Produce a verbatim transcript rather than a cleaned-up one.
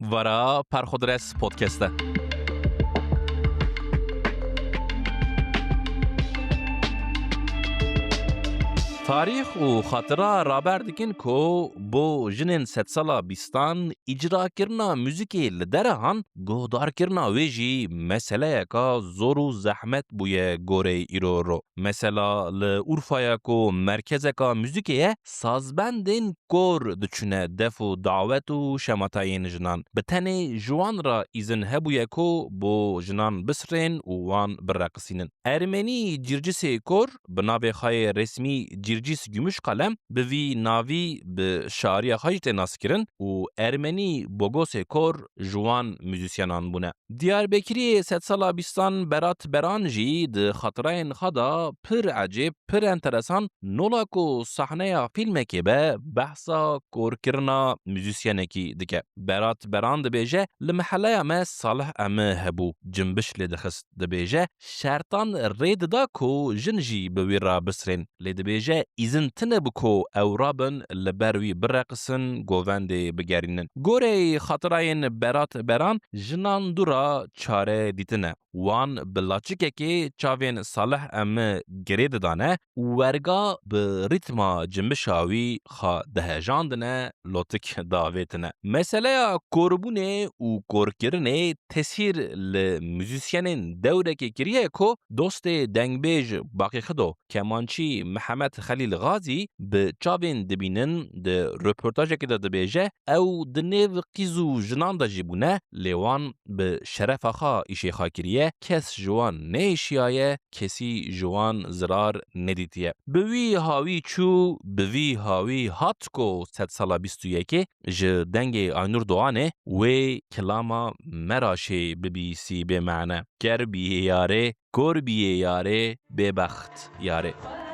Vara Perxudres Podcast e. Tarîx û xatira raber dikin ku bo jinên sedsala bîstan îcrakirina muzîkê li derehan, guhdarkirina wê jî meseleyeka zor û zehmet bûye goreyê îro ro. Mesela li Urfaya ku merkezeka muzîkê ye, sazbendên kor diçûne def û dawet û şematayên jinan. Bi tenê ji wan re îzin hebûye ku bo jinan bisirên û wan bireqisînin. Ermenî Cîrcisê Kor, bi navê xwe yê resmî Cîrcis Gümüşkalem, bi vî navî bi şariya xwe jî tê naskirin û Ermenî Bogosê Kor ji wan muzîsyenan bûne. Diyarbekiriyê sedsala bîstan Berat Beran jî di xatirayên xwe de pir ecêb, pir enteresan, nola ku sahneya fîlmekê be, behsa korkirina muzîsyenekî dike. Berat Beran dibêje, li meheleya me Salih Emi hebû, cimbiş lê dixist. Dibêje, şertan rê dida ku jin jî bi wî re bisirên. Lê dibêje, îzin tine bû ku ew rabin li ber wî bireqisin, govendê bigerînin. Goreyê xatirayên Berat Beran, jinan dû re çare dîtine. Wan bi laçikekê çavên Salih Emi girê didane û werga bi rîtma cimbişa wî xwe dihejandine, lotik davêtine. Meseleya korbûnê û korkirinê tesîr li muzîsyenên dewrekê kiriye ku dostê dengbêj Baqî Xido, kemançî Mihemed Xelîl Xazî bi çavên dibînin di röportajekê de dibêje, ew di nêv qîz û jinan de jî bûne, lê wan bi şerefa xwe îşê xwe kiriye, kes ji wan neêşiyaye, kesî ji wan zirar nedîtiye. Bi wî hawî çû, bi vî hawî hat ku sedsala bîst û yekê ji dengê Aynur Doğanê wê kilama Meraşê bibîsî bê mane. Ker biyê yarê, kor biyê yarê, bêbext yarê.